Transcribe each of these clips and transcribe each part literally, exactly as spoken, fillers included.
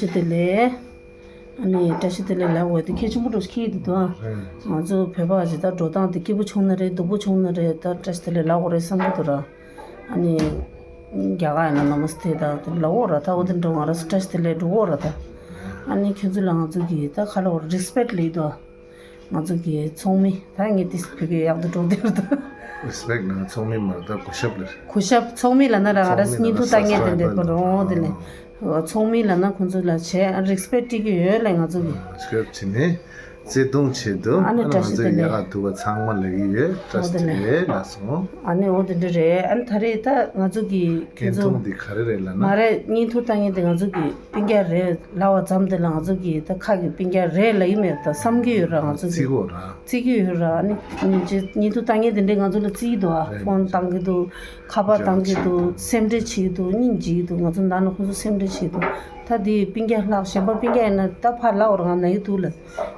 བཀྲ་ཤིས་བདེ་ལེགས། ཨ་ནི་བཀྲ་ཤིས་བདེ་ལེགས་ལབ་དགོས་དེ་གལ་ཆེན་པོ་འདྲ་ཞིག་འཁྱེར་ཡོད་འདུག་ཨ། ང་ཚོ་བོད་པ་ཞིག་ད་འགྲོ་སྟངས་དེ་སྐྱིད་པོ་བྱུང་ན་རེད། སྡུག་པོ་བྱུང་ན་རེད། ད་བཀྲ་ཤིས་བདེ་ལེགས་ལབ་དགོས་རེད་བསམ་གྱི་འདུག་ར། ཨ་ནི་རྒྱ་གར་ཡིན་ན་ནམ་སྟེ་ད་དེ་ལབ་དགོས་ར། ད་འོ་དེ་འདྲ་ང་རང་ཚོ་བཀྲ་ཤིས་བདེ་ལེགས་འགྲོ་དགོས་ར་ད། ཨ་ནི་ཁྱོད་ཚོ་ལ་ང་ཚོ་གིས་ད་ཁ་ལ་འོ་རེ་སི་པེག་ལབ་ཀྱི་འདུག་ཨ། ང་ཚོ་གི་ཚོགས་མི་ད་ངས་དེ་བོད་སྐད་ཡག་ཏུ་འགྲོ་བསྡད་རེད་ད། རེ་སི་པེག་ན་ཚོགས་མི་མ་རེད་ད། གུས་ཞབས་ལབ་རེད། གུས་ཞབས། ཚོགས་མི་ལབ་ན་རང་རེས་ཚོགས་མི་ལབ་ན་བརྙན་ཐུང་ལྟ་མཁན་དེ་འདྲ་པོ་རེད། འོ་དེ་ལས་ཚོགས་མི་ལབ་ན་ཁོང་ཚོ་ལ་བྱས་རེ་སི་པེག་སྤྲད་ཀྱི་ཡོད་ལས་ང་ཚོ་གི། གུས་ཞབས་བྱས་ནས་བརྩེ་དུང་ཆེད་དུ། ཨ་ནི་ང་ཚོ་ཡ་ཧ་ཐུ་བ་ཚང་མ་ལ་ཡི་ཡོད་བཀྲ་ཤིས་བདེ་ལེགས་ལ་སོང་། ཨ་ནི་འོ་དེ་འདྲ་རེད། ཨ་ནི་ད་རེས་ད་ང་ཚོ་གི་ཁྱེད་ཚོ་བརྙན་ཐུང་འདི་ག་རེ་རེད་ལབ་ན། མ་རེད། བརྙན་ཐུང་ལྟ་མཁན་དེ་ང་ཚོ་གི་སྤུན་ཀྱག་རེད་ལབ་པ་ཙམ་དེ་ལ་ང་ཚོ་གི་ད་ཁ་གི་སྤུན་ཀྱག་རེད་ལབ་ཀྱི་མེད་ད་བསམ་གྱི་ཡོད་ར། ང་ཚོ་གི་བརྩི་གི་ཡོད་ར། བརྩི་གི་ཡོད་ར། ཨ་ནི་བརྙན་ཐུང་ལྟ་མཁན་དེ་འདྲས་ང་ཚོ་ལ་བརྩི་གི་འདུག་ཨ། ཕོན་བཏང་གི་འདུག་ཁ་པར་བཏང་གི་འདུག་སེམས་ཁྲལ་བྱེད་ཀྱི་འདུག་སྙིང་རྗེ་གི་འདུག་ང་ཚོ་ནང་ན་ཁོང་ཚོ་སེམས་ཁྲལ་བྱེད་ཀྱི་འདུག་ད་དེ་སྤུན་ཀྱག་ལྷག་གཞན་པ་སྤུན་ཀྱག་ཡིན་ན་ད་ཕར་ལབ་པ་ར་ང་ན་ཡི་འདུག་ལ།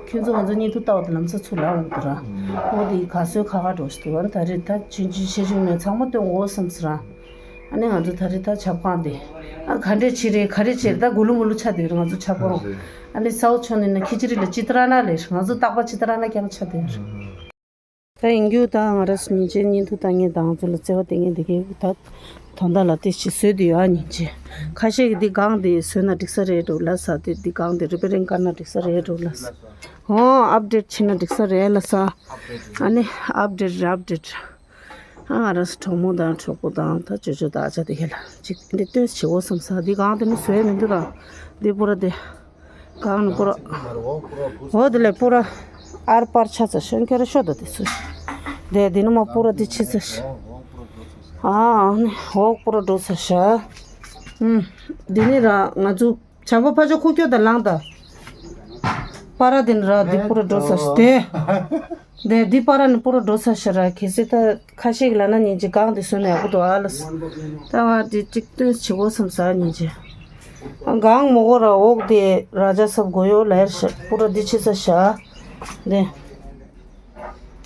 ཁྱོད་ཚོ་ང་ཚོ་བརྙན་ཐུང་ལྟ་བ་དེ་ལམ་སང་ཚུར་ལབ་འོང་གི་འདུག་ར། འོ་དེ་ག་སོའི་ཁ་ཁ་འགྲོ་ཞིག་འདུག་ཨ་ནི་ད་རེས་ད་ཆུང་ཆུང་ཆེ་ཆུང་མེད་ཚང་མ་སྟོན་དགོས་བསམ་སི་ར། ཨ་ནི་ང་ཚོ་ད་རེས་ད་ཆབ་ཁང་དེ། ཨ་ག་འདྲས་བྱེད་རེད་ག་རེ་བྱེད་རེད་ད་གུ་ལུ་མུ་ལུ་ཆགས་བསྡད་ཡོད་རེད་ང་ཚོ་ཆབ་ཁང་། ཨ་ནི་ས་འོག་ཕྱོགས་ནས་ན་ཁི་ཅི་རི་ལ་ཅི་ཏི་ར་ན་ལས་ང་ཚོ་རྟག་པ་ཅི་ཏི་ར་ན་རྐྱང་ཆགས་བསྡད་ཡོད་རེད། ད་ཡིན་རྒྱུ་ད་ང་ར་སུ་ཉིན་བྱེད་བརྙན་ཐུང་ལྟ་མཁན་དང་ང་ཚོ་ལ་བརྩེ་བ་བསྟན་མཁན་དེ་གས་ད་ད་ལྟ་ལ་དེ་ཞིག་བཟོས་བསྡད་ཡོད་ཨ་ཉིན་བྱེད། ཁ་ཤས་ཀྱིས་འདི་སྒང་དེ་བཟོས་ན་འགྲིག་ས་རེད་འགྲོ་ལ་ས་དེ་འདི་སྒང་དེ་རི་པེ་རིང་བཀར་ན་འགྲིག་ས་རེད་འགྲོ་ལ་ས། ཨོ་ཨབ་ཌེཊ་བྱེད་ན་འགྲིག་ས་རེད་ལ་ས། ཨ་ནི་ཨབ་ཌེཊ་རེད་ཨབ་ཌེཊ། ཨ་ང་རང་ཚོ་གྲོགས་མོ་དང་གྲོགས་པོ་དང་ད་ཅོ་ཅོ་དང་ཨ་ཅག་དེ་ཁེ་ལ་ཅིག་འདི་སྟོན་བྱེད་འོ་བསམ་ས་འདི་སྒང་དེ་ནི་བཟོས་མི་འདུག་ར། འདི་པུ་ར་དེ་སྒང་ནི་པུ་ར། འོ་དེ་ལས་པུ་ར་ཨར་པར་ཆ་ཚ་ཤོན་ཁྱེར་ཤོ་ད་དེ་སུ། དེ་འདི་ནི་མ་པུ་ར་དེ་ཆི་ཚ་ཤ། ཨ་ནི་འོག་པུ་ར་འགྲོ་ཚ་ཤ། ཨུམ། འདི་ནི་ར་ང་ཚོ། བྱམས་པ་ཕ་ཇོ་ཁུག་ཀྱོག་དང་ལངས་དང་། པ་ར་དེ་ནི་ར་འདི་པུ་ར་འགྲོ་ས་ཤ་དེ། དེ་འདི་པ་ར་ནི་པུ་ར་འགྲོ་ས་ཤ་ར་གལ་སྲིད་ད་ཁ་ཤས་ཀྱི་ལ་ན་ཉིན་གཅིག་གང་དེ་སོན་ན་ཡག་པོ་འདུག་ཨ་ལ་ས། ད་ང་དེ་གཅིག་སྟོན་བྱེད་དགོས་བསམ་ས་ཉིན་གཅིག་གང་མོ་གོ་ར་འོག་དེ་ར་ཇ་སབ་གོ་ཡོ་ལ་ཡར་ཤ་པུ་ར་འདི་ཆི་ས་ཤ། དེ།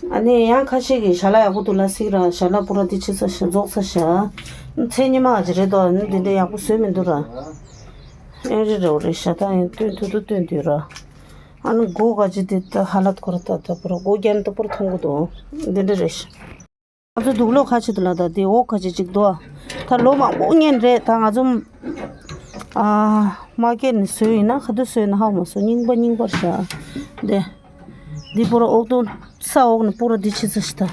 ཨ་ནི་ཡང་ཁ་ཤས་ཀྱིས་ཞལ་ལག་ཡག་པོ་འདུག་ལ་སིག་ར་ཞལ་ལག་པུ་ར་འདི་ཆི་ས་ཤ་རྫོགས་ས་ཤ། མཚན་ཉི་མ་ཨ་ཅི་རེད་དོ་ནི་འདི་འདྲ་ཡག་པོ་བཟོས་མི་འདུག་ར། ཨེ་རི་རོ་རེད་ཤ་ད་ཡང་སྟོན་ཐུ་ཐུ་སྟོན་དུས་ར། ཨ་ནི་སྒོ་ག་ཅི་དེ་ད་ཧ་ལ་ཁོ་ར་ད་ད་པུ་ར་སྒོ་རྒྱན་ད་པུ་ར་མཐོང་གི་འདུག་འདི་འདྲ་རེད་ཤ། ང་ཚོ་དུག་ལོག་ཁ་ཆེ་དུ་ལ་ད་དེ་འོག་ཁ་ཆེ་གཅིག་འདུག་ད་ལོ་མང་པོ་ཉན་རེད་ད་ང་ཚོ། ཨ་མ་སྐྱེས་ནས་བཟོས་ཡིན་ན་ཁ་དུ་བཟོས་ན་ཧ་མ་སོ་རྙིང་པ་རྙིང་པར་ཤ། དེ། འདི་པོ་ར་ཨོག་དོང་ས་འོག་ནས་པོ་ར་འདི་ཕྱི་ཚ་ཤི་ད།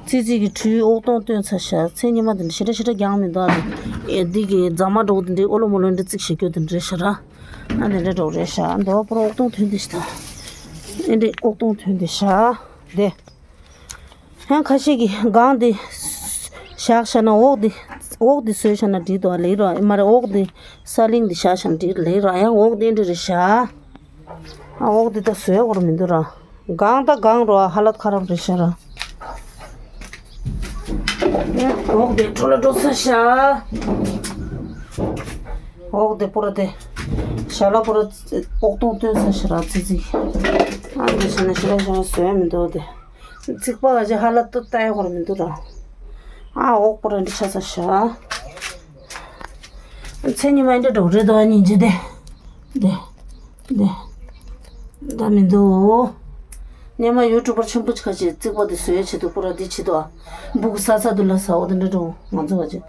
ཙི་ཙི་གི་ཁྲུས་ཨོག་དོང་བཏོན་ཚ་ཤ་ཚེ་ཉི་མ་དེ་འདྲ་ཞེ་དྲག་ཞེ་དྲག་རྒྱང་མི་འདུག་ཨ་དེ། ཨེ་འདི་གི་རྫ་མ་འགྲོ་དེ་འདྲའི་ཨོ་ལོ་མོ་ལོ་འདྲ་ཙིག་ཞེ་སྐྱོ་དེ་འདྲ་ཤ་ར། ཨ་དེ་འདྲ་འགྲོ་རེད་ཤ་འདོ་པོ་ར་ཨོག་དོང་ཐོན་དེ་ཤི་ད། ཨེ་འདྲའི་ཨོག་དོང་ཐོན་དེ་ཤ། དེ། ཡང་ཁ་ཤས་ཀྱི་སྒང་དེ་བཞག་ཤ་ན་འོག་དེ་འོག་དེ་བཟོས་ཤ་ན་འགྲིག་འདུག་ཨ་ལེ་ར་ཨེ་མ་རེད་འོག་དེ་ས་ལིང་དེ་བཞག་ཤ་ན་འགྲིག་ལེ་ར་ཡང་འོག་དེ་འདྲ་རེད་ཤ། ཨ་འོག་འདི་ད་བཟོས་འོར་མི་འདུག་ར། གང་ད་གང་རོ་ཧ་ལ་ཁ་རབ་རེད་ཤ་ར། འོག་འདི་འཕྲོ་ལ་འགྲོ་ས་ཤ། འོག་འདི་པོ་ར་དེ། ཤ་ལ་པོ་ར་ཨོག་སྟོང་སྟོན་ས་ཤ་ར་ཙི་ཙི། ཨ་འདི་ཤ་ན་ཤ་ར་ཤ་ར་བཟོས་མི་འདུག་དེ། ཚིག་པ་ག་ཅི་ཧ་ལ་ཏོ་ལྟ་ཡ་འོར་མི་འདུག་ར། ཨ་འོག་པོ་ར་འདི་ཆ་ས་ཤ། མཚན་ཉི་མ་འདྲ་འགྲོ་རེད་དོ་ཉིན་གཅིག་དེ། དེ། དེ། ད་མི་འདུག་སྙེ་མ་ཡུ་ཊུབ་པར་ཆེན་པོ་ཅིག་ཁ་ཅིག་རྩིག་པ་དེ་བཟོས་ཡ་ཆེད་དུ་པུ་ར་འདི་བྱེད་དོ། འབུ་གུ་ས་ས་དུ་ལ་ས་འོ་དེ་འདྲ་འགྲོ་ང་ཚོ་བ་ཅིག་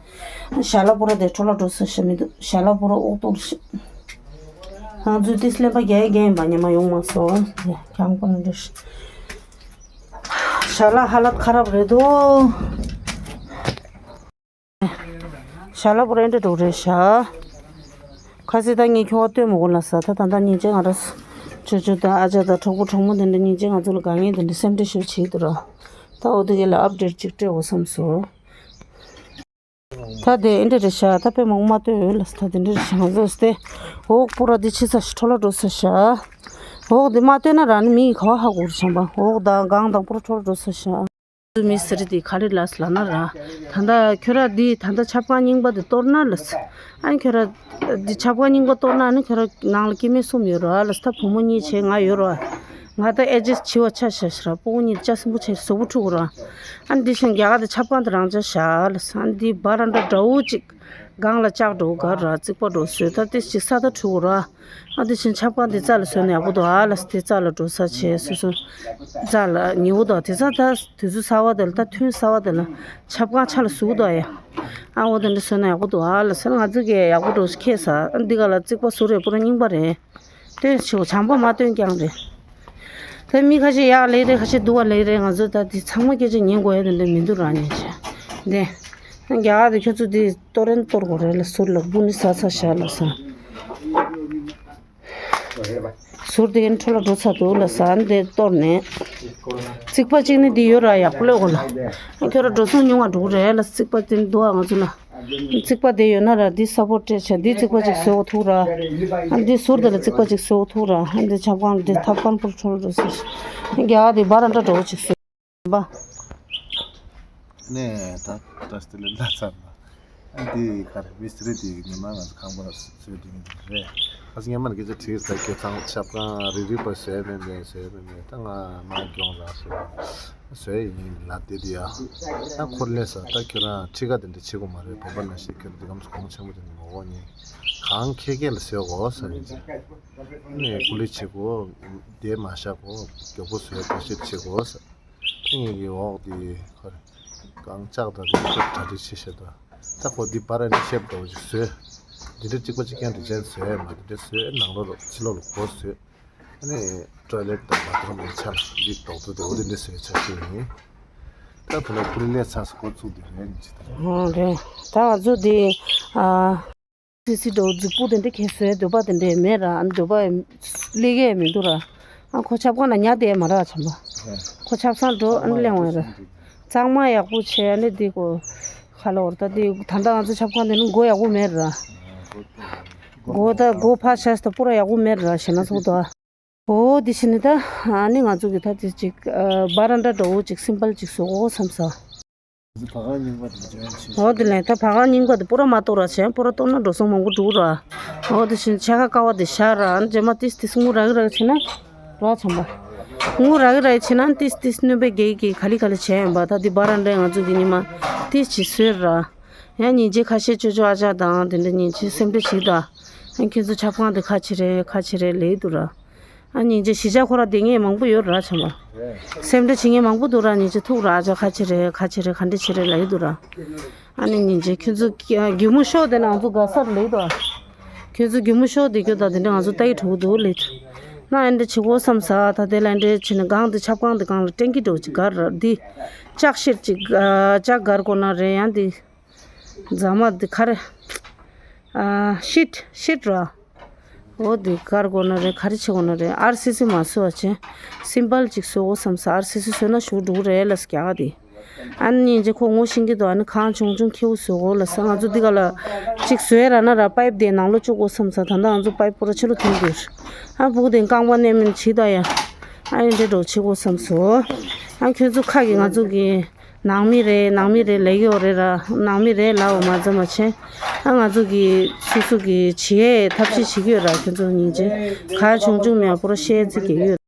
ཞལ་ལག་པུ་ར་དེ་འཕྲོ་ལ་འགྲོ་ས་ཤ་མི་འདུག་ཞལ་ལག་པུ་ར་ཨོག་ཏོང་ཤ། ང་ཚོའི་ཏིས་ལེན་པ་རྒྱ་ཡི་རྒྱ་ཡིན་པ་སྙེ་མ་ཡོང་མ་སོང་། ཡ་ཁྱང་པུ་ར་འདྲ་ཤ། ཞལ་ལག་ཧ་ལ་ཁ་རབ་རེད་དོ། ཞལ་ལག་པུ་ར་འདྲ་འགྲོ་རེད་ཤ། ཁ་སི་ད་ངས་ཁྱོ་བ་ལྟོས་མ་གོ་ལ་ས་ད་ད་ད་སྙིང་རྗེ་ང་ར་ཅོ་ཅོ་ད་ཨ་ཅག་ད་གྲོགས་པོ་གྲོགས་མོ་དེ་འདྲ་སྙིང་རྗེ་ང་ཚོ་ལ་དགའ་ངེས་དེ་འདྲ་སེམས་ཁྲལ་ཞིག་བྱེད་འདུག་ར། ད་འོ་དེ་ག་ལ་ཨབ་ཌེཊ་ཅིག་སྤྲད་འོ་བསམ་སོང་། ད་དེ་འདྲ་རེད་ཤ་ད་དཔེ་མང་མ་ལྟོས་ཡོད་ལ་ས་ད་དེ་འདྲ་རེད་ཤ་ང་ཚོ་སྟེ། འོག་པུ་ར་དེ་ཕྱི་ས་ཤ་འཕྲོ་ལ་འགྲོ་ས་ཤ། འོག་དེ་མ་ལྟོས་ན་ར་ནི་མི་ཡི་ག་བ་ཧ་གོ་རེད་ཤ་འོག་དང་གང་དང་པུ་ར་འཕྲོ་ལ་འགྲོ་ས་ཤ། མི་སི་རི་དེ་ག་རེ་ལབ་ལབ་ན་ར། ད་ལྟ་ཁྱོད་ར་འདི་ད་ལྟ་ཆབ་ཁང་རྙིང་པ་དེ་གཏོར་ན་ལབ། ཨ་ནི་ཁྱོད་ར་འདི་ཆབ་ཁང་རྙིང་པ་གཏོར་ན་ཨ་ནི་ཁྱོད་ར་ནང་ལ་སྐྱེ་དམན་གསུམ་ཡོད་ར་ལབ། ད་བུ་མོ་གཉིས་བྱས་ང་ཡོད་ར། ང་ད་ཨེ་ཇེ་སི་བྱི་བ་ཆ་ཤ་ཤ་ར་སྤུ་གུ་གཉིས་ལྕགས་སྲིན་པོ་ཆེ་གཟུགས་པོ་འཁྲུག་ར། ཨ་ནི་འདི་བཞིན་རྒྱ་གར་དེ་ཆབ་ཁང་དེ་རང་ཅག་ཤ་ལབ། ཨ་ནི་འདི་བ་ར་འདྲ་འདྲ་བོ་ཅིག་སྒང་ལ་ལྕགས་འགྲོ་ག་ར་རྩིག་པ་འགྲོ་བཟོས། ད་དེ་ཅིག་ས་ད་འཁྲུ་གོ་ར། ཨ་དེ་བཞིན་ཆབ་ཁང་དེ་རྩ་ལ་བཟོས་ན་ཡག་པོ་འདུག་ཨ་ལ་དེ་རྩ་ལ་འགྲོ་ས་བྱས་སོ་སོ་རྩ་ལ་ཉེ་བོ་འདུག་དེ་ས་ད་དུས་ཚོད་གསར་བ་དེ་ལ་ད་ཐུན་གསར་བ་དེ་ལ་ཆབ་ཁང་ཆ་ལ་ཟུག་འདུག་ཨ་ཡ། ཨ་འོ་དེ་འདྲ་བཟོས་ན་ཡག་པོ་འདུག་ཨ་ལ་སེ་ང་ཚོ་གི་ཡག་པོ་འགྲོ་ཁེ་ས་ཨ་འདི་ག་ལ་རྩིག་པ་བཟོ་རེད་པོ་ར་རྙིང་པ་རེད། སྟོན་ཆེ་བོ་བྱམས་པ་མ་སྟོན་རྐྱང་རེད། ད་མི་ཁ་ཤས་ཡག་ལེ་རེད། ཁ་ཤས་སྡུག་པ་ལེ་རེད། ང་ཚོ་ད་དེ་ཚང་མ་སྐད་ཆ་ཉན་དགོས་ཡ་དེ་འདྲ་མི་འདུག་ར་ཉན་ཆ་འདི། རྒྱ་གར་དེ་ཁྱོད་ཚོ་དེ་གཏོར་རན་གཏོར་དགོས་རེད་ལ་ཟུར་ལ་སྤུ་ནི་ཟ་ཚ་ཤ་ལ་ས། ཟུར་དེ་གན་འཕྲོ་ལ་འགྲོ་ཚ་འདུག་ལ་ས་འདི་གཏོར་ནས། རྩིག་པ་གཅིག་ནི་འདི་ཡོད་ར་ཡག་པོ་ལོས་གོ་ལ། ཁྱོད་ར་འགྲོ་སོང་ཉུང་བ་འགྲོ་གི་རེད་ལ་རྩིག་པ་དེ་འདུག་ཨ་ང་ཚོ་ལ། རྩིག་པ་དེ་ཡོད་ན་ར་འདི་ས་པོར་སྤྲད་བྱས་འདི་རྩིག་པ་ཅིག་བཟོས་འོ་ཐུག་ར། ཨ་འདི་ཟུར་དེ་ལ་རྩིག་པ་ཅིག་བཟོས་འོ་ཐུག་ར། ཨ་འདི་ཆབ་ཁང་འདི་ཐབ་ཁང་པོར་འཕྲོ་ར་ཟེར། རྒྱ་གར་འདི་བར་འདྲ་འགྲོ་ཅིག་བཟོས་པ། ནས་ད་ད་སྟེ་ལེ་ལ་ཚར་ན། ཨ་འདི་ག་རེ་མི་སི་རི་དེ་ཉི་མ་ང་ཚོ་ཁང་པ་བཟོས་དེ་ཉིན་རེད། ཁ་སང་སྔོན་མ་ནས་སྐད་ཆ་དྲིས་ས་ཁྱེད་ཚང་ཆབ་ཁང་རིག་རིག་པ་བཟོས་མེད་མེད་བཟོས་མེད་མེད་ད་ང་མ་སྐྱོང་ར་བཟོས། བཟོས་ཡིན་ལབ་དེ་དེ་ཡ། ད་འཁོར་ལེན་ས་ད་ཁྱོད་རང་ཁྲི་ཀ་དེ་འདྲ་བྱེད་དགོས་མ་རེད། བོད་པ་ནང་བཞིན་ཁྱོད་རང་དེ་གམ་གོང་ཆེན་པོ་དེ་འདྲ་མ་འོག་ནི་གང་ཁེ་ཁེ་ལ་བཟོས་གོ་ས་ཡིན་ཅིག་ནས་ཀུ་ལི་བྱེད་གོ། དེ་མ་བཞག་གོ། མགྱོགས་པོ་བཟོས་བཀའ་ཤོད་བྱེད་གོ་ས། ཁྱེད་གཉིས་ཀྱི་འོག་དེ་ཁོ་རེ་གང་ལྕགས་དང་དེ་ཚོ་གྲ་སྒྲིག་བྱེད་བཞག་ད། ད་ཁོ་འདི་པར་ར་འདི་ཤེབ་འདྲ་བོ་ཅིག་བཟོས། འདི་འདྲ་གཅིག་པ་གཅིག་རྐྱང་འདི་ཅན་བཟོས་མ་འདི་འདྲ་བཟོས་ནང་ལོགས་ལ་ཕྱི་ལོགས་ལ་སྒོ་བཟོས། ཨ་ནི་ཊོའི་ལེཊ་དང་བ་ཐི་རུམ་ལ་ཆ་འདི་རྡོག་ཏུ་དེ་འོ་འདི་འདྲ་བཟོས་ཆ་ཤས་ཡིན། ད་བུ་ལ་ཀུ་ལི་ལས་ཚ་སུ་འགོ་བཙུགས་དེ་རེད་ཅི་ད། ཨོ་རེད། ད་ང་ཚོ་འདི་ཨ། སི་སི་འགྲོ་རྫིག་པོ་དེ་འདྲ་ཁྱེད་བཟོས་འདོད་པ་དེ་འདྲ་མེད་ར། ཨ་ནི་འདོད་པ་སླེབས་ཀྱི་མི་འདུག་ར། ཨ་ཁོ་ཆབ་ཁང་ལ་ཉལ་བསྡད་མ་ར་བྱམས་པ། ཁོ་ཆབ་གསང་འགྲོ་ཨ་ནི་གླེང་བ་ར། གཙང་མ་ཡག་པོ་བྱས་ཨ་ནི་འདི་ཁོ་ཁ་ལོ་བར་ད་འདི་ད་ལྟ་ང་ཚོ་ཆབ་ཁང་དེ་ནི་སྒོ་ཡག་པོ་མེད་ར། སྒོ་ད་སྒོ་ཕར་ཤ་སྟ་པུ་ར་ཡག་པོ་མེད་ར་ཞེ་ན་ཚོགས་དོ། ཨོ་འདི་ཕྱི་ནི་ད་ཨ་ནི་ང་ཚོ་གི་ད་དེ་ཅིག་བ་རན་ཌ་འདྲ་བོ་ཅིག་སིམ་པལ་ཅིག་བཟོ་དགོས་བསམ་ས། བ་གང་རྙིང་པ་དེ་འཇོན་ཆེ། འོ་དེ་ལས་ད་བ་གང་རྙིང་པ་དེ་པུ་ར་མ་གཏོར་ར་བྱས་པུ་ར་གཏོར་ན་འགྲོ་སོང་མང་པོ་འགྲོ་ར། འོ་དེ་བཞིན་ཕྱེད་ཀ་ཀ་བ་དེ་བཞག་ར་ཨ་ནི་རྗེས་མ་ཏིས་ཏིས་ངུ་ར་གི་ར་གི་བྱས་ན་ར་བྱམས་པ། ངུ་ར་གི་ར་གི་བྱས་ན་ཏིས་ཏིས་སྣོན་པའི་རྒྱལ་གི་ག་ལི་ག་ལི་བྱས་ཡོང་པ་ད་དེ་བ་ར་འདྲ་ང་ཚོ་གི་ཉི་མ་ཏིས་ཅིག་བཟོས་ར། ཡང་ཉིན་རྗེས་ཁ་ཤས་ཅོ་ཅོ་ཨ་ཅག་དང་དེ་འདྲ་ཉིན་རྗེས་སེམས་ཁྲལ་བྱེད་ད། ཨ་ཁྱེད་ཚོ་ཆབ་ཁང་དེ་ཁ་ཕྱེ་རེད་ཁ་ཕྱེ་རེད་ལེགས་འདུག་ར། ཨ་ཉིན་རྗེས་གཞིས་ཆགས་ཁོ་ར་བསྡད་མཁན་མང་པོ་ཡོད་ར་བྱམས་པ། སེམས་ཁྲལ་བྱེད་མཁན་མང་པོ་འདུག་ར་ཉིན་རྗེས་ཐུག་ར་ཨ་ཅག་ཁ་ཕྱེ་རེད་ཁ་ཕྱེ་རེད་ག་འདྲ་བྱེད་རེད་ལབ་ཀྱི་འདུག་ར། ཨ་ནི་ཉིན་རྗེས་ཁྱོད་ཚོ་རྒྱུ་མོ་ཤོག་དེ་ན་ང་ཚོ་དགའ་སར་ལེགས་འདུག་ཁྱོད་ཚོ་རྒྱུ་མོ་ཤོག་དེ་ཁྱོད་དང་དེ་འདྲ་ང་ཚོ་ལྟ་ཡི་གྲོགས་འདུག་ལེགས། ན་ཨེ་འདྲ་བྱེད་དགོས་བསམ་ས་ད་དེ་ལ་ཨེ་འདྲ་བྱེད་ནས་གང་དེ་ཆབ་ཁང་དེ་གང་ལ་སྐྲན་གྱི་འགྲོ་ཅིག་གར་ར་འདི། ལྕགས་ཤེར་ཅིག་ལྕགས་གར་དགོས་ན་རེད་ཡང་འདི། རྫ་མ་འདི་ག་རེ། ཨ་ཤིད་ཤིད་ར། འོ་འདི་གར་དགོས་ན་རེད་ག་རེ་བྱེད་དགོས་ན་རེད་ཨར་སི་སི་མ་བཟོས་པ་བྱས། སིམ་པལ་ཅིག་བཟོ་དགོས་བསམ་ས་ཨར་སི་སི་བཟོས་ན་ཞུ་འགྲོ་གི་རེད་ལ་སྐྱ་ག་འདི། ཨ་ནི་ཉིན་རྗེས་ཁོ་ངོ་ཤེས་ཀྱི་འདུག་ཨ་ནི་གང་བྱུང་བྱུང་ཁྱེའུ་བཟོ་དགོས་ལ་ས་ང་ཚོ་འདི་ག་ལ། ཅིག་བཟོས་ར་ན་ར་པའིབ་དེ་ནང་ལོགས་བཅུག་དགོས་བསམ་ས་ད་ལྟ་ང་ཚོ་པའིབ་པོ་ར་ཕྱི་ལོགས་ཐོན་དགོས། ཨ་ཕྲུ་གུ་དེ་རྐང་པ་མནན་མིན་བྱེད་ད་ཡ། ཨ་ཡིན་འདྲེ་འགྲོ་བྱེད་དགོས་བསམ་སོ། ཨ་ཁྱོད་ཚོ་ཁ་གི་ང་ཚོ་གི། ནང་མི་རེད་ནང་མི་རེད་ལབ་ཡོད་རེད་ར་ནང་མི་རེད་ལབ་འོ་མ་ཙམ་མ་བྱས། ཨ་ང་ཚོ་གི་སོ་སོ་གི་བྱེད་ཐབས་ཤེས་བྱེད་ཀྱི་ཡོད་ར་ཁྱོད་ཚོ་སྙིང་རྗེ། ག་བྱུང་བྱུང་མེད་པོ་ར་བཤད་རྩིས་ཀྱི་ཡོད།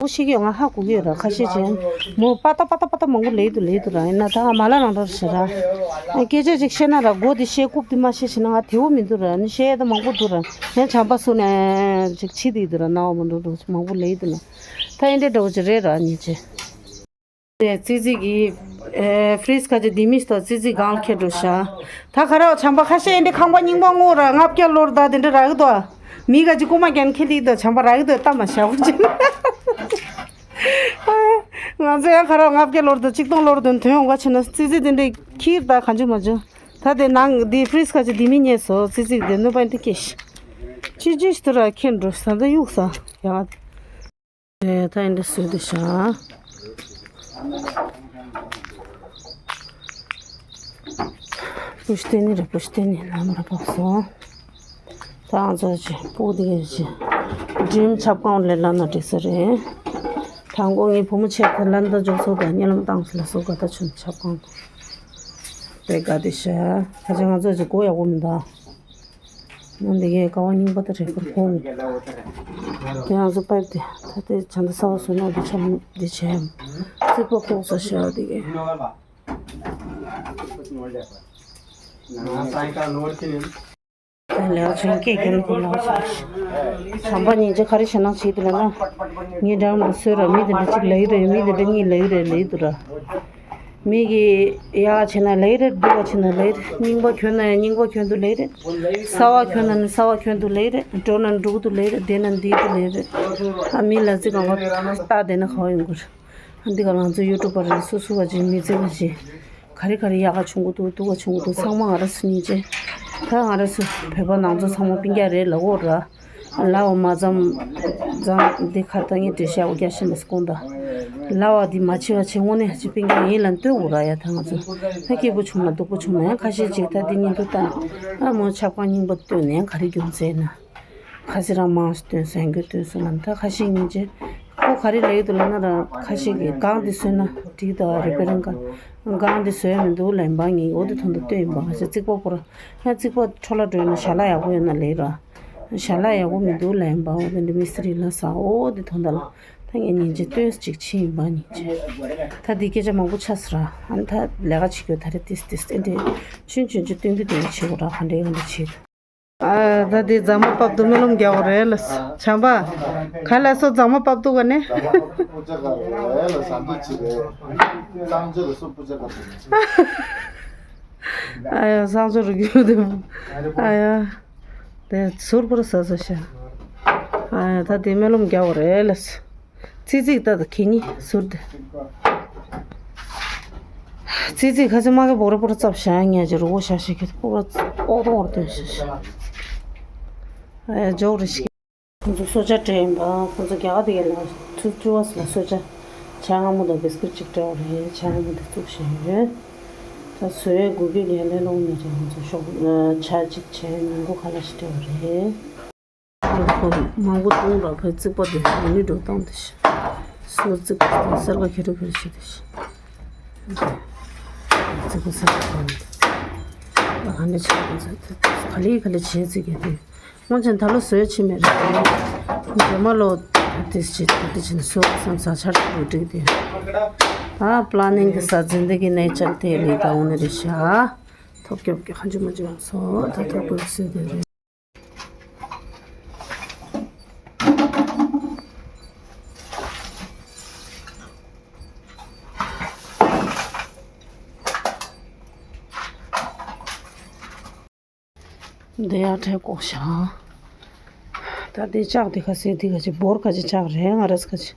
མོ་ཤེས་ཀྱི་ཡོད་ང་ཧ་གོ་གི་ཡོད་ར་ཁ་ཤས་ཅན། མོ་པ་ཏ་པ་ཏ་པ་ཏ་མང་པོ་ལེགས་འདུག་ལེགས་འདུག་ར་ཡིན་ན་ད་ང་མ་ལ་རང་འདྲ་ཞེ་ར། ཨ་སྐད་ཆ་ཅིག་བཤད་ན་ར་མགོ་དེ་བཤད་རྐུབ་དེ་མ་བཤད་ཞེ་ན་ང་དེ་བོ་མི་འདུག་ར་ནི་བཤད་ད་མང་པོ་འདུག་ར་ཡང་བྱམས་པ་སུ་ནས་ཅིག་ཕྱི་དེ་འདུག་ར་ནའོ་མ་འདྲ་འདྲ་མང་པོ་ལེགས་འདུག་ན། ད་ཡིན་འདྲ་འདྲ་བོ་ཅིག་རེད་ར་ཉིན་ཅིག་ཙི་ཙི་གི་ཨེ་ཕྲིས་ཁ་ཅིག་དེ་མིས་ཏོ་ཙི་ཙི་གང་ཁྱེར་འགྲོ་ཤག་ད་ཁ་རོག་བྱམས་པ་ཁ་ཤས་ཨེ་འདྲ་ཁང་པ་རྙིང་པ་ངོ་ར་ལྔ་བརྒྱ་ལོར་ད་དེ་འདྲ་རག་གི་དོ། མི་ག་ཅིག་རྐུ་མ་རྒྱན་ཁྱེར་དེ་དོ་བྱམས་པ་རག་གི་དོ་ལྟ་མ་ཤག་གོ་ཅིག་ང་ཚོ་ཡང་ཁ་རོག་ལྔ་བརྒྱ་ལོར་དོ་གཅིག་སྟོང་ལོར་དོ་དོན་ཡོང་ག་ཕྱིན་ན་ཙི་ཙི་དེ་འདྲ་ཁྱེར་ད་གང་ཅི་མ་བྱུང་། ད་དེ་ནང་དེ་ཕྲིས་ཁ་ཅིག་དེ་མི་རྙེད་སོ་ཙི་ཙི་དེ་ནུ་པ་ཨེ་འདྲ་སྐྱེས་ཤག་ཅི་ཅི་ཞིག་ཏུ་ར་ཁྱེར་འགྲོ་ས་ད་གཡུག་ས་ཡང་། ད་ཨེ་འདྲ་བཟོས་ཏེ་ཤག་པུ་ཤ་ཏེ་ནི་རེད། པུ་ཤ་ཏེ་ནི་ལམ་ར་བབས་སོང་། ད་ང་ཚོ་ཅི་སྤུ་དེ་ག་ཅི་འགྲིམ་ཆབ་ཁང་ལས་ལ་ན་འགྲིག་ས་རེད། དང་པོ་ངའི་བུ་མོ་ཆེ་ཁོ་ལ་འདི་འཇོག་ཚོགས་དང་གཉིད་ལམ་བཏང་ཚེ་ལ་སོ་ག་ད་ཆུན་ཆབ་ཁང་དེ་དགའ་དེ་ཤག་ད་ཆ་ང་ཚོ་ཅི་སྒོ་ཡག་པོ་མི་འདུག་ནང་འདི་གའི་ཀ་བ་རྙིང་པ་དང་རེ་ཁོར་ཕོག་མི། དེ་ང་ཚོ་པའིབ་དེ་ད་ལྟའི་བྱ་འདི་གསར་པ་བཟོས་ན་འདི་ཆམ་འདི་བྱས་ཡམ། རྩིག་པ་ཕོག་ས་ཤ་འདི་གའི། ལས་ཀ་བྱེད་སྐད་ཁྱོད་ལ་ལོག་ཤག་བྱམས་པ་སྙིང་རྗེ་ག་རེ་བྱེད་ན་བྱེད་དེ་ལ་ན། ངའི་འགྲམ་དུ་གསོལ་ར་མི་དེ་འདྲ་གཅིག་ལབ་ཀྱི་རེད། མི་དེ་འདྲ་གཉིས་ལབ་ཀྱི་རེད་ལབ་ཀྱི་འདུག་ར། མི་གིས་ཡག་བྱས་ན་ལབ་ཀྱི་རེད། སྡུག་པ་བྱས་ན་ལབ་ཀྱི་རེད། རྙིང་པ་གྱོན་ན་ཡང་རྙིང་པ་གྱོན་དུས་ལབ་ཀྱི་རེད། གསར་པ་གྱོན་ན་ནི་གསར་པ་གྱོན་དུས་ལབ་ཀྱི་རེད། འགྲོ་ན་འགྲོ་གི་འདུག་ལབ་ཀྱི་རེད། བསྡད་ན་བསྡད་ཀྱི་འདུག་ལབ་ཀྱི་རེད། ཨ་མི་ལ་ཙི་གང་ག་ལྟ་བསྡད་ན་ག་བ་ཡོང་གི་རེད། འདི་ག་ང་ཚོ་ཡུ་ཊུབ་པ་རེད། སོ་སོ་བ་ཅིག་མི་ཚེ་བ་ཅིག་ག་རེ་ག་རེ་ཡག་ག་བྱུང་གི་འདུག་སྡུག་ག་བྱུང་གི་འདུག་ཚང་མ་ང་རང་ཚོ་སྙིང་རྗེ། ད་ང་རང་ཚོ་བོད་པ་ནང་ཚོ་ཚང་མ་སྤུན་ཀྱག་རེད་ལབ་དགོས་ར། ལབ་པ་མ་ཙམ་ཙང་འདི་ཁ་ད་ངས་འགྲེལ་བཤད་འོ་རྒྱག་ཤེས་མེད་སྐོང་ད། ལབ་པ་འདི་མ་བྱེད་པ་བྱེད་དངོས་གནས་ཧ་ཅང་སྤུན་ཀྱག་ཡིན་ལབ་སྟོན་དགོས་ར། ཡ་ད་ང་ཚོ་ད་སྐྱིད་པོ་བྱུང་ན་སྡུག་པོ་བྱུང་ན་ཡང་ཁ་ཤས་ཅིག་ད་འདི་ཉིན་ཐོ་ལྟ་ན་ཨ་མོ་ཆབ་ཁང་རྙིང་པ་སྟོན་ནས་ཡང་ག་རེ་རྒྱུ་མཚན་ན། ཁ་ཤས་རང་མང་སྟོན་སོང་། གྱོད་སྟོན་སོང་ལབ། ད་ཁ་ཤས་སྙིང་རྗེ། ཁོ་ག་རེ་ལབ་ཀྱི་འདུག་ལབ་ན་ར། ཁ་ཤས་ཀྱིས་གང་འདི་བཟོས་ན་འགྲིག་ད། རི་པེ་རིང་ག་གང་འདི་བཟོས་མི་འདུག་ལབ་ཡིན་པ། ངས་འོ་དེ་དོན་དུ་སྟོན་ཡིན་པ། ཁ་ཤས་རྩིག་པ་པོ་ར། ཡང་རྩིག་པ་འཕྲོ་བརླག་འགྲོ་ཡོད་ན་ཞལ་ལག་ཡག་པོ་ཡོད་ན་ལེགས་ར། ཞལ་ལག་ཡག་པོ་མི་འདུག་ལབ་ཡིན་པ། འོ་དེ་འདྲ་མི་སི་རི་ལ་ཟ། འོ་དེ་དོན་དུ་ལ་ད་ངས་སྙིང་རྗེ་སྟོན་ཅིག་བྱས་ཡིན་པ། སྙིང་རྗེ། ད་འདི་སྐད་ཆ་མང་པོ་ཆགས་སོང་ར། ཨ་ནི་ད་ལས་ཀ་བྱེད་རྒྱུ་ད་རེ་ཏིས་ཏིས་ཨེ་འདྲས་ཆུན་ཆུན་ཅིག་སྟོན་རྒྱུ་སྟོན་རྒྱུ་བྱེད་དགོས་ར། ག་འདྲས་ག་འདྲས་བྱེད། ཨ། ད་དེ་རྫ་མ་ཕབ་ཏུ་སྨོན་ལམ་རྒྱག་པ་རེད་ལ། བྱམས་པ། ག་ལ་སོ་རྫ་མ་ཕབ་ཏུ་ག་ནས། རྫ་མ་ཕབ་ཏུ་སྤུ་ཆ་ག་རེད་ལ། ཟ་འདུག་ཅི་རེད། གཙང་ཆུ་ལ་སོ་སྤུ་ཆ་ག་རེད། ཨ་ཡ། གཙང་ཆུ་རུ་རྒྱུ་དེ། ཨ་ཡ། དེ་ཟུར་པོར་ཟ་ཟ་ཤ། ཨ་ཡ། ད་དེ་སྨོན་ལམ་རྒྱག་པ་རེད་ལ། ཙི་ཙིག་ད་ད་གད་སྙིགས་ཟུར་དེ། ཙི་ཙིག་ཁ་སེ་མ་གི་བོག་རེ་པོ་ར་ཙབ་ཤ་ཉལ་གྱི་རུ་བོ་ཤ་ཤ་གི་པོ་ར་ཨོ་ཏོ་ཨོ་ཏོ་ཤ་ཤ། ཨ་ཡ། ཇོག་རེ་ཤི། ཁོང་ཚོ་གསོལ་ཇ་སྤྲད་ཡིན་པ། ཁོང་ཚོ་རྒྱ་གར་དེ་ག་ལ་ཚུར་ཚུར་བ་ལ་གསོལ་ཇ་ཇ་མངར་མོ་དང་བིས་ཀུད་ཅིག་སྤྲད་པ་རེད། ཇ་མངར་མོ་དེ་བཙུགས་བཞག་ཡོད། ད་བཟོ་ཡས་དགོས་རྒྱུ་ལས་ལས་སློང་ནས་རེད། ཁོང་ཚོ་ཤོག་ཇ་གཅིག་བྱས། ཉིན་གུང་ཁ་ལག་ཞིག་སྤྲད་པ་རེད། ཁོ་མང་པོ་བཏུང་ར། ཕའི་རྩིག་པ་དེ་འོ་ནི་འགྲོ་སྟངས་དེ་ཤ། སོ་རྩིག་པ་དེ་སེར་ཁ་ཁེ་རུ་ཁེ་རུ་བྱེད་དེ་ཤ། རྩིག་པ་སེར་ཁ་ཁེ་རུ། ད་ག་འདྲ་བྱེད་དགོས་ཟེར་དེ་ག་ལེ་ག་ལེ་བྱེད་རྩིག་གི་དེ། སྔོན་ཆད་ད་ལོ་བཟོས་ཕྱིན་མེད་རེད། རྗེས་མ་ལོ་དེ་བྱེད་དེ་བྱེད་བཟོ་བསམ་ས་ཆར་དུ་འགྲིག་དེ། ད་པླ་ནིང་གི་ས་འཛིན་དེ་གི་གནས་ཆར་དེ་ལས་ད་འོ་ནི་རེད་ཤ། ཐོབ་སྐྱོབ་ཀྱི་ཧ་ཅི་མ་ཅི་བ་སོ་ད་ཐོབ་དགོས་སྲིད་དེ་རེད། འདི་ཡར་འཕྲལ་བཀོག་བཞག་ད་འདི་ལྕགས་འདི་ཁ་སེ་འདི་ཁ་ཅིག་བོར་ཁ་ཅིག་ལྕགས་རེད། ང་རས་ཁ་ཅིག་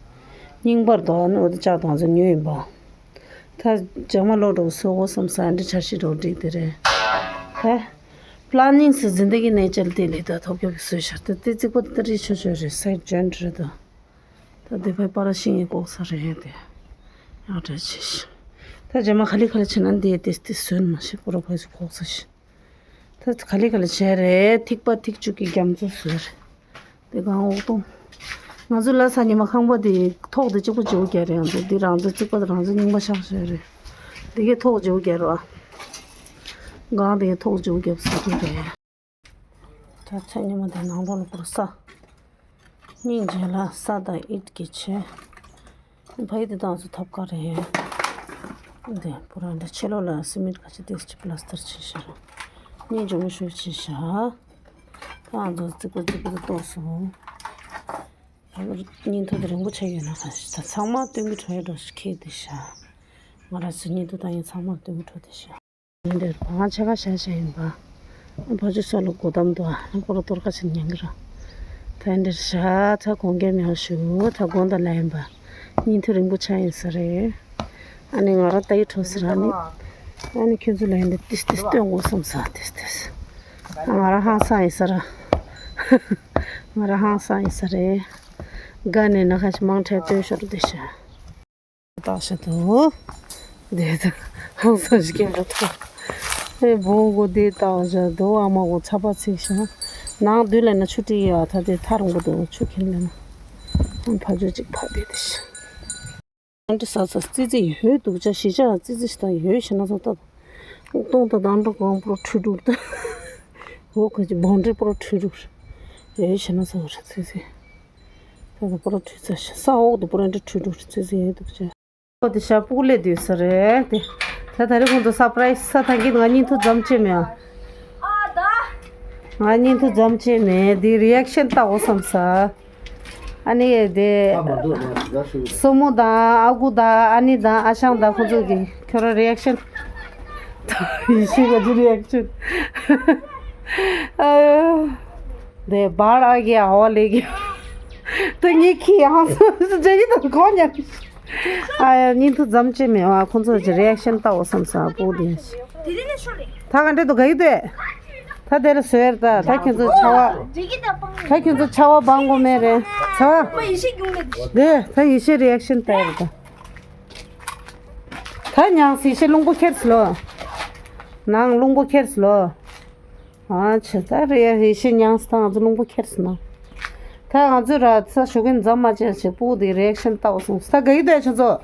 རྙིང་པར་དོ་ཨ་ནི་འོ་འདི་ལྕགས་དང་ཚོ་ཉོས་ཡིན་པ། ད་ཇ་མ་ལོ་འགྲོ་སོ་འོ་བསམ་ས་འདི་འཆར་གཞི་འགྲོ་འགྲིག་དེ་རེད། ད་པླ་ནིང་སི་ཛིན་དི་གི་ནེ་ཅར་དེ་ལས་ད་ཐོབ་སྐྱོབ་ཀྱི་སྲོལ་ཤར་ཏེ་དེ་རྩིག་པ་དེ་རིགས་ཆོ་ཆོ་རེད། སའིད་ཇོན་ཊི་རེད་དོ། ད་དེ་ཕའི་པར་ཤིང་ཡིན་ལྐོག་ས་རེད་དེ། ཨ་བྲ་ཆེ་ཤི། ད་རྗེས་མ་ག་ལེ་ག་ལེ་བྱེད་ན་འདི་ཡི་ཏིས་ཏིས་བཟོས་ནི་མ་ཤེས་པོ་ར་ཕའི་སུ་ལྐོག་ས་ཤི། ད་ག་ལེ་ག་ལེ་བྱས་རེད། ཐིགས་པ་ཐིགས་བཅུ་གི་རྒྱ་མཚོ་བཟོས་རེད། དེ་གང་འོག་སྟོང་། ང་ཚོ་ལ་ས་ཉི་མ་ཁང་པ་དེ་ཐོག་དེ་གཅིག་པ་བརྗེ་བོ་རྒྱག་རེད། ང་ཚོ་འདི་རང་ཚོ་རྩིག་པ་དེ་རང་ཚོ་རྙིང་པ་ཆགས་བྱས་རེད། དེ་གའི་ཐོག་བརྗེ་བོ་རྒྱག་རོགས་ཨ། གང་དེ་གའི་ཐོག་བརྗེ་བོ་རྒྱབ་ས་དེ་རེད། ད་ཚེ་ཉི་མ་དེ་ནང་ལོགས་ལ་པུར་ས། སྙིང་རྗེ་ལ་ས་དང་ཨིཊ་གི་ཆེ། ཕ་ཡི་དེ་དང་ཚོ་ཐབ་ཀ་རེད། འདི་པུ་ར་འདི་ཕྱི་ལོགས་ལ་སི་མིན་ཁ་ཆེ་ཏིས་ཅི་པ་ལ་སི་ཏར་བྱས་ཤག་སྙིང་རྗེ་མོ་ཞུ་བྱས་ཤག་ད་ང་ཚོ་རྩིག་པ་རྩིག་པ་དེ་གཏོར་སོང་། ཉིན་ཐོ་དེ་རིང་པོ་ཆགས་ཡོད་ན་ཁ་ཤས་ད་ཚང་མ་སྟོན་གི་འགྲོ་ཡ་འགྲོ་ཞིག་ཁེལ་དེ་ཤག་ང་རང་ཚོ་ཉིན་ཐོ་དང་ཡིན་ཚང་མ་སྟོན་གི་འགྲོ་དེ་ཤག་ཡིན་འདིར་བང་ཆེ་ཁ་བཞག་བཞག་ཡིན་པ། ཕ་ཆུ་སོགས་ལ་སྒོ་དམ་དུ་ཨ་ཁོ་ར་གཏོར་ཁ་ཕྱིན་ཉན་གི་ར། ད་ཡིན་འདིར་བཞག་ཚ་གོང་གེ་མེའོ་ཞུ་ད་དགོང་དང་ལ་ཡིན་པ། ཉིན་ཐོ་རིང་པོ་ཆགས་ཡིན་ས་རེད། ཨ་ནི་ང་རང་ལྟ་ཡི་འཕྲོ་ཟེར་ཨ་ནི། ཨ་ནི་ཁྱོད་ཚོ་ལ་ཡིན་འདིར་ཏིས་ཏིས་སྟོན་དགོས་བསམ་ས་ཏིས་ཏིས། ང་རང་ཧང་སང་ཡིན་ས་ར། ང་རང་ཧང་སང་ཡིན་ས་རེད། དགའ་ནས་ན་ཁ་ཞིག་མང་ཁྲལ་སྟོན་ཤོར་བསྡད་ཤག་བཏགས་ཤ་དང་། དེ་དང་ཧང་སང་ཞིག་སྐྱེས་འགྲོ་ཐུབ། ཨེ་བོང་གོ་དེ་བཏགས་ཤ་དོ་ཨ་མ་གོ་ཚ་པ་ཚིག་ཤ། ནང་དུས་ལ་ན་ཆུ་ཏི་ཡ་ད་དེ་ཐ་རུང་གོ་དོ་ཆུ་ཁྱེར་ལ་ན། ཕ་ཇོ་གཅིག་ཕ་དེ་དེ་ཤ། ཨན་ཏི་ས་ས་ཙི་ཙི་ཡོད་འདུག་ཅ་ཞི་ཅ་ཙི་ཙི་ཞི་ད་ཡོད་ཤ་ན་ས་ད། ཏོང་ད་དང་འགྲོ་གང་པོ་ཁྲུ་དྲུག་ད། འོ་ཁ་ཅི་བོང་འདྲེ་པོ་ཁྲུ་དྲུག་ཡོད་ཤ་ན་ས་ས་ཙི་ཙི། ད་ད་པོ་ར་ཁྲུས་ཚ་ཤ་ས་འོག་ཏུ་པོ་ར་འདྲ་ཁྲུས་འགྲོ་ཁྲུས་ཚ་ཡོད་འདུག་ཅེ། ཨོ་དེ་ཤ་སྤུག་ལས་དུས་ས་རེད་དེ། ད་ད་རེས་ཁོང་ཚོ་སར་པ་རའི་སི་ས་ཐང་གི་ང་བརྙན་ཐུང་ཙམ་བྱས་མེད་ཨ། ང་བརྙན་ཐུང་ཙམ་བྱས་མེད་དེ་རི་ཨེག་ཤན་ལྟ་འོ་བསམ་ས། ཨ་ནི་དེ། ཨ་མ་འདུག་ང་ཞིག་ཞུ། སྲུ་མོ་དང་ཨ་ཁུ་དང་ཨ་ནི་དང་ཨ་ཞང་དང་ཁོང་ཚོ་གི་ཁྱོད་རང་རི་ཨེག་ཤན། ཡེ་ཤེས་ག་ཚོད་རི་ཨེག་ཤན། ཨ་ཡོ། དེ་བར་ཨ་གི་ཨ་བ་ལེ་གི། དེ་ངའི་ཁྱི་ཡང་སོ་སོ་ཇ་ཡི་དང་གོ་ཉག་ཨ་ཡ་བརྙན་ཐུང་ཙམ་བྱས་མེད་བ། ཁོང་ཚོ་གི་རི་ཨེག་ཤན་ལྟ་འོ་བསམ་ས་པོ་དེ། ད་ག་འདྲེ་དུ་ག་ཡི་དེ། ད་དེ་ལ་བཟོས་ར་ད། ད་ཁྱོད་ཚོ་ཆ་བ། ད་ཁྱོད་ཚོ་ཆ་བ་སྦང་དགོས་མེད་རེད། ཆ་བ། དེ་ད་ཡེ་ཤེས་རི་ཨེག་ཤན་ལྟ་ཡ་རེད་ད། ད་མྱངས་སི་ཤེས་རླུང་པོ་ཁྱེར་སི་ལོ། ནང་རླུང་པོ་ཁྱེར་སི་ལོ། ཨ་ཆེ་ད་རེ་ཡེ་ཤེས་མྱངས་སི་ད་ང་ཚོ་རླུང་པོ་ཁྱེར་སི་ན། ད་ང་ཚོ་ར་ཚ་ཞོགས་ཀས་འཛམ་མ་བཅད་ཆེ་པོ་དེ་རི་ཨེག་ཤན་ལྟ་འོ་སོང་ད་ག་ཡི་དེ་ཁྱོད་ཚོ།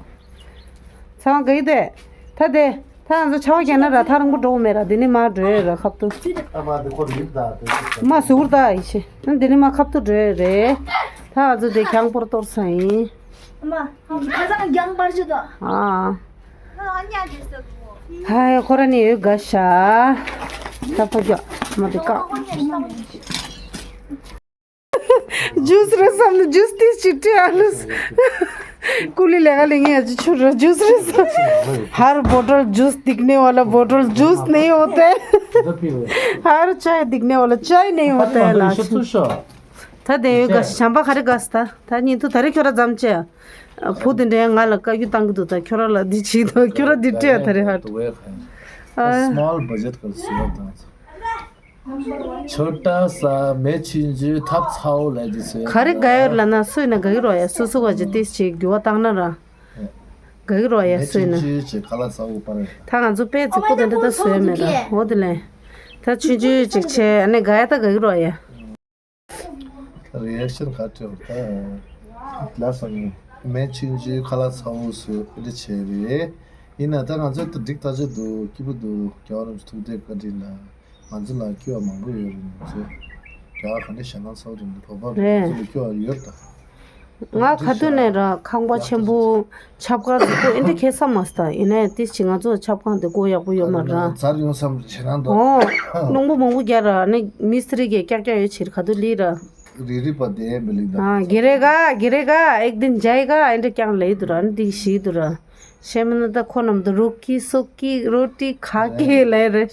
ཚང་ག་ཡི་དེ། ད་དེ། ད་ང་ཚོ་ཆ་བ་རྒྱག་ན་ར་ཐག་རིང་པོ་འགྲོ་གི་མེད་ར། དེ་ནི་མ་འགྲོ་ཡ་ར་ཁབ་ཏུ། ཨ་མ་དེ་ཁོ་རིག་ད་དེ་མ་ཟུར་ད་ཡེ་ཤེས་དེ་ནི་མ་ཁབ་ཏུ་འགྲོ་ཡ་རེད། ད་ང་ཚོ་དེ་གྱང་པོར་གཏོར་ས་ཡིན། ཨ་མ། ཁ་སང་གྱང་པར་ཞུ་དོ། ཨ། ཨ་ཉ་དེ་ས་གོ། ཧའི་ཁོ་ར་ནི་ཡོད་ག་ཤ། ད་ཕ་གྱོ། མ་དེ་ཀ། जूस रसम ने जूस तीस चिट्ठी आलूस। कुली लेगा लेंगे आज छुर जूस रसम। हर बोतल जूस दिखने वाला बोतल जूस नहीं होता है। हर चाय दिखने वाला चाय नहीं होता है लास्ट। ད་དེ་ཡོད་ག་བྱམས་པ་ག་རེ་ག་ས་ད་ད་ཉིན་ཐུ་ད་རེ་ཁྱོད་ར་ཙམ་ཅེ། བུ་དེ་འདྲའི་ང་ལ་བཀའ་བཀྱོན་བཏང་གི་འདུག་ད་ཁྱོད་ར་ལ་འདི་བྱེད་དོ་ཁྱོད་ར་འདི་སྤྲད་ད་རེ་ཧ། Small budget कर सेवा दान। छोटा सा मैं छिंजू थप छाओ ले जिसे। ག་རེ་དགའ་ཡོད་ལ་ན་སུ་ཡིན་ན་དགའ་གི་རོ་ཡ། སུ་སུ་ག་ཅི་ཏིས་ཅིག་འགྱུར་བ་བཏང་ན་ར། དགའ་གི་རོ་ཡ་སུ་ཡིན་ན། ཆུང་ཆུང་ཅིག་ཁ་ལག་ཟ་འོ་པར། ད་ང་ཚོ་དཔེ་ཚིག་པོ་དེ་འདྲ་ད་བཟོས་མེད་ད་འོ་དེ་ལས། ད་ཆུང་ཆུང་ཅིག་བྱས་ཨ་ནི་དགའ་ཡ་ད་དགའ་གི་རོ་ཡ། རི་ཨེག་ཤན་ག་སྤྲད་ད་ལ་སང་ངས་མེ་ཆུང་ཆུང་ཁ་ལག་ཚ་བོ་བཟོས་ཨེ་འདྲ་བྱས་རེད། ཡིན་ན་ད་ང་ཚོ་ད་འགྲིག་ཐག་ཆོད་འདུག་སྐྱིད་པོ་འདུག་རྒྱལ་བ་རིན་པོ་ཆེ་ཐུགས་རྗེ་བཀའ་དྲིན་ལ། ང་ཚོ་ལ་སྐྱོ་བ་མང་པོ་ཡོད་རེད་ང་ཚོ། རྒྱ་གར་ག་འདྲ་ཞེད་སྣང་ཚ་བོ་རེད་འདུག་བོད་པ་རེད། ང་ཚོ་ལ་སྐྱོ་བ་ཡོད་རེད་ད། ང་ག་དུས་ནས་ར་ཁང་པ་ཆེན་པོ་ཆབ་ཁང་རྫིག་པོ་ཨེ་འདྲ་ཁེལ་ས་མ་སྟ་ཡིན་ནའི་ཏིས་ཅི་ང་ཚོ་ཆབ་ཁང་དེ་སྒོ་ཡག་པོ་ཡོད་མ་ར། ཚར་ཡོང་བསམ་ཞེད་སྣང་འདུག་ཨོ། རླུང་བུ་མང་པོ་རྒྱག་ར་ནི་མི་སི་ཏི་རི་གས་ཀྱག་ཀྱག་ཡོད་ཕྱིར་ག་དུས་ལི་ར། རི་རི་པ་དེ་མི་ལིག་ད། ཨ་གི་རེ་ག་གི་རེ་ག་ཨེག་དིན་ཇའི་ག་ཨེ་འདྲ་ཀྱང་ལེ་དུ་ར་ནི་དིག་ཤི་དུ་ར། ཤེ་མི་ན་ད་ཁོ་རྣམས་དུ་རུ་ཀི་སུ་ཀི་རོ་ཏི་ཁ་ཀི་ལེ་རེ།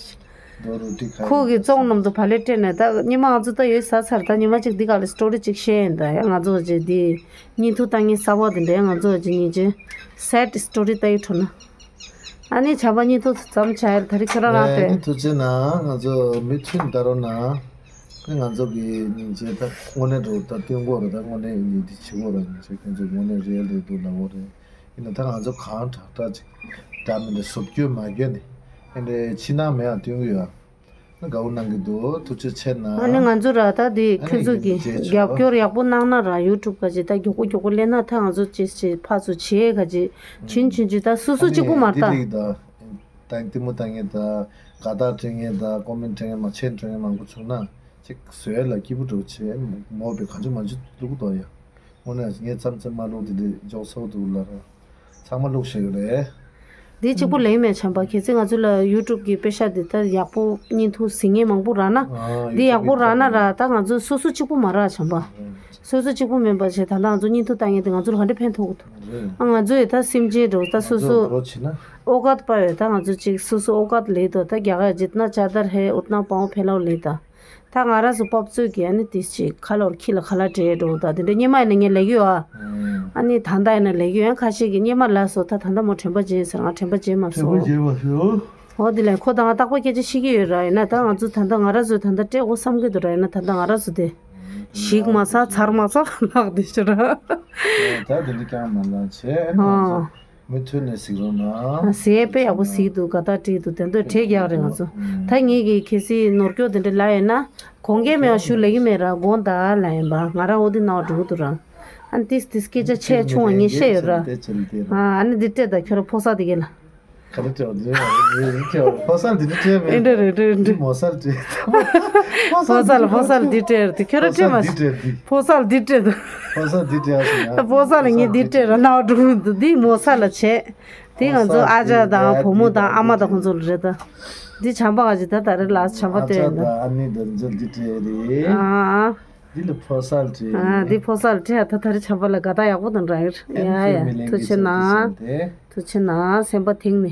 ཁོ་གི་བཙོང་རྣམས་དུ་བ་ལེ་སྤྲད་ནས་ད་ཉི་མ་ང་ཚོ་ད་ཡོད་ས་ཚར་ད་ཉི་མ་གཅིག་འདི་ག་ལ་སི་ཊོ་རི་གཅིག་ཤེས་ཡིན་ད་ཡ་ང་ཚོ་ཅི་འདི་བརྙན་ཐུང་ལྟ་ངན་གསར་བ་དེ་འདྲའི་ང་ཚོ་ཅི་ཉིན་ཅི་སེ་ཌི་སི་ཊོ་རི་ལྟ་ཡི་འཕྲོ་ན་ཨ་ནི་བྱ་བ་བརྙན་ཐུང་ཙམ་བྱ་ཡ་ད་རི་ཁྱོད་རང་རང་ཨེ་སྟེ། ཐུགས་རྗེ་གནང་། ང་ཚོ་མི་མཐུན་ད་རོ་ན་ཨེ་ང་ཚོ་གི་ཉིན་ཅི་ད་དངོས་གནས་འགྲོ་ད་སྟོན་གོ་ར་ད་དངོས་གནས་ཉིན་འདི་བྱེད་གོ་ར་ཉིན་ཅི་ཁྱོད་ཚོ་དངོས་གནས་རེད་ལས་འདུག་ལ་འོ་རེད། ཡིན་ན་ད་ང་ཚོ་གང་དྲག་དྲག་ཅིག་འདྲ་མི་འདྲ་བཟོ་བཅོས་མ་བསྐྱོན་ནས་ཨེ་འདྲའི་ཕྱི་ནང་མེད་ཡང་སྟོན་གི་ཡོད། ཨ་དགའ་བོ་གནང་གི་འདུག་ཐུགས་རྗེ་ཆེ་གནང་། ཨ་ནི་ང་ཚོ་ར་ད་དེ་ཨ་ནི་ཁྱོད་ཚོ་གི་ཡིན་གྱི་རྒྱབ་སྐྱོར་ཡག་པོ་གནང་ན་ར་ཡུ་ཊུབ་ག་ཅི་ད་མགྱོགས་པོ་མགྱོགས་པོ་ལེན་ན་ད་ང་ཚོ་ཅི་ཅི་ཕར་ཚུར་བྱེད་ག་ཅི་ཕྱིན་ཕྱིན་ཅི་ད་སུ་སུ་གཅིག་པུ་མ་ཨ་ནི་རེད་ད། འདི་རིགས་ད་ཏིང་ཏི་མུ་ཏང་ངེ་ད་དགའ་རྟགས་སྤྲད་ངེ་ད་ཀོ་མེན་སྤྲད་ངེ་མ་ཆེན་སྤྲད་ངེ་མང་པོ་བྱུང་ན་ཅིག་བཟོས་ལ་སྐྱིད་པོ་འགྲོ་ཆེ་མོ་བའི་ག་ཅི་མ་ཅི་ལུག་དོ་ཡ། དངོས་གནས་ངས་མཚམས་མཚམས་མ་བླུག་དེ་འདྲས་འཇོག་ཚོགས་འདུག་ལ་ར། ཚང་མ་བླུག་ཤེས་ཡོད་རེད། འདི་གཅིག་པུ་ལེགས་མེད་བྱམས་པ་གལ་སྲིད་ང་ཚོ་ལ་ཡུ་ཊུབ་ཀྱི་པེ་ཤ་འདི་ལྟར་ཡག་པོ་བརྙན་ཐུང་གཟིགས་མཁན་མང་པོ་རག་ན། ཨ་འདི་ཡག་པོ་རག་ན་ར་ད་ང་ཚོ་སོ་སོ་གཅིག་པུ་མ་རག་བྱམས་པ། སོ་སོ་གཅིག་པུ་མིན་པ་བྱས་ད་ལྟ་ང་ཚོ་བརྙན་ཐུང་ལྟ་མཁན་དེ་ང་ཚོ་ལ་ག་འདྲ་ཕན་ཐོགས་ཀྱི་འདུག་ཨ་ང་ཚོ་ཡི་ད་སེམས་ཅན་འགྲོ་ད་སོ་སོ་ཨོ་ག་ཏུ་པ་ཡོད་ད་ང་ཚོ་གཅིག་སོ་སོ་ཨོ་ག་ཏུ་ལེ་དོ་ད་རྒྱ་གར་ཇི་ཏི་ན་ཅ་དར་ཧེ་ཨུ་ཏི་ན་པའོ་ཕེ་ལའོ་ལེ་ད། ད་ང་རང་ཚོ་པབ་ཚོས་ཀྱི་ཨ་ནི་ཏིས་ཅིག་ཁ་ལོར་ཁྱི་ལ་ཁ་ལག་སྤྲད་འགྲོ་ད་དེ་འདྲ་སྙེ་མ་ཡིན་ན་ངས་ལེགས་ཡོད་ཨ། ཨ་ནི་ད་ལྟ་ཡིན་ན་ལེགས་ཡོད་ཨ་ཁ་ཤས་ཀྱི་སྙེ་མ་ལ་སོ་ད་ད་ལྟ་མོ་དྲན་པ་བརྗེད་ཟེར་ང་དྲན་པ་བརྗེད་མ་དྲན་པ་སོང་། བརྗེད་མ་སོང་། འོ་དེ་ལས་ཁོ་ད་ང་རྟག་པར་སྐད་ཆ་བཤད་ཀྱི་ཡོད་ར་ཡིན་ན་ད་ང་ཚོ་ད་ལྟ་ང་རང་ཚོས་ད་ལྟ་སྤྲད་དགོས་བསམ་གྱི་འདུག་ར་ཡིན་ན་ད་ལྟ་ང་རང་ཚོ་དེ་ཞིག་མ་ཚར་ཚར་མ་ཚར་ལག་དེ་ཤོར་ར། ད་དེ་འདྲ་ཀྱང་མ་ལ་བྱས་ང་ཚོ། མུ་མཐུད་ནས་གཟིགས་རོགས་གནང་། གཟིགས་ཡས་དཔེ་ཡག་པོ་གཟིགས་འདུག་དགའ་རྟགས་བྲིས་འདུག་དེ་ཚོ་དྲེག་རྒྱག་རེད་ང་ཚོ། ཨུམ། ད་ངེད་ཀྱིས་གལ་སྲིད་ནོར་སྐྱོག་དེ་འདྲ་ལབ་ཡོད་ན་དགོངས་འགལ་མེད་པ་ཞུ་ལབ་ཀྱི་མེད་ར་དགོངས་དག་ལབ་ཡིན་པ་ང་རང་འོ་དེ་སྣང་བ་འགྲོ་གི་འདུག་ར། ཨ་ནི་ཏིས་ཏིས་སྐད་ཆ་ཆེ་ཆུང་བ་ངས་བཤད་ཡོད་ར། ཨ་ཨ་ནི་འདི་སྤྲད་ད་ཁྱོད་ར་ཕོ་གསར་དེ་གས་ལ། ག་རེ་སྤྲད་པ་འདི་རེད། ཕོ་གསར་འདི་འདྲ་སྤྲད་པས། ཨེ་འདྲ་རེད་འདྲ་འདྲ། འདི་མོ་གསར་སྤྲད། ཕོ་གསར་ཕོ་གསར་ལ་ཕོ་གསར་ལ་འདི་སྤྲད་རེད་དེ། ཁྱོད་རང་སྤྲད་མ་སོང་། ཕོ་གསར་འདི་སྤྲད་དེ། ཕོ་གསར་འདི་སྤྲད་ཡག་སོང་ཡ། ཕོ་གསར་ལ་ངས་འདི་སྤྲད་ར་ནའོ་འགྲོ་གི་འདུག་འདི་མོ་གསར་ལ་བྱས། འདི་ང་ཚོ་ཨ་ཅག་དང་བུ་མོ་དང་ཨ་མ་དང་ཁོང་ཚོ་ལ་རེད་ད། འདི་བྱམས་པ་ག་ཅིག་ད་ད་རེད་ལ་བྱམས་པ་སྟོན་ཡོད་ད། ཨ་ནི་འདི་ཚོ་འདི་སྤྲད་རེད། ཨ་ཨ། འདི་ལ་ཕོ་གསར་སྤྲད། ཨ་འདི་ཕོ་གསར་སྤྲད་ད་ད་རེད་བྱམས་པ་ལ་དགའ་རྟགས་ཡག་པོ་དང་འདྲ་ཡོད། ཡ་ཡ་ཐུགས་རྗེ་གནང་། ཐུགས་རྗེ་གནང་། སེམས་པ་གཏིང་ནས།